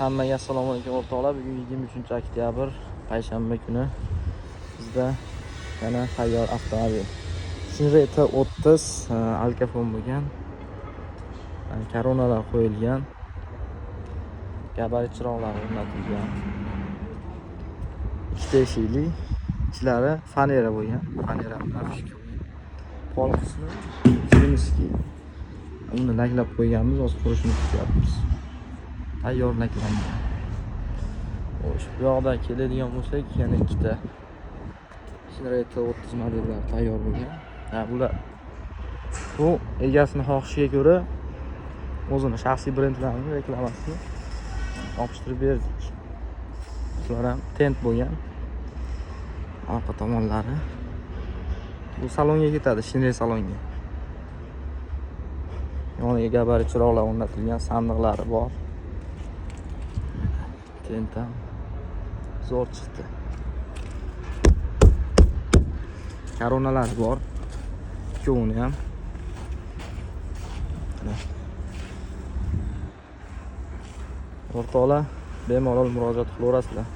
Hammaga assalomu alaykum, o'rtoqlar. Bugun 23 oktyabr, payshanba kuni. Bizda yana tayyor avtomobil. Shineray T30 Alkafon bo'lgan. Koronalar qo'yilgan. Gabarit chiroqlari o'rnatilgan. Ikkita eshikli, ichlari fanera bo'lgan. Fanera обшивка bo'lgan. Pol qismi химический. Uni laklab qo'yganmiz, hozir qurishini kutyapmiz. Tayyor laklangan. Xo'sh, bu yoqda keladigan bo'lsak, yana ikkita Shineray T30 modellar tayyor bo'lgan. Ha, bular bu egasini xohishiga ko'ra o'zini shaxsiy brendlarini reklamasini yopishtirib berdik. Bular ham tint bo'lgan. Orqa tomonlari. Bu salonga ketadi, Shineray salonga. Yoniga gabarit chiroqlar o'rnatilgan, sandiqlari bor. Tint ham zo'r chiqdi. Koronalar bor. Ikkovini ham. Mana. O'rtoqlar, bemalol murojaat qilaverasizlar.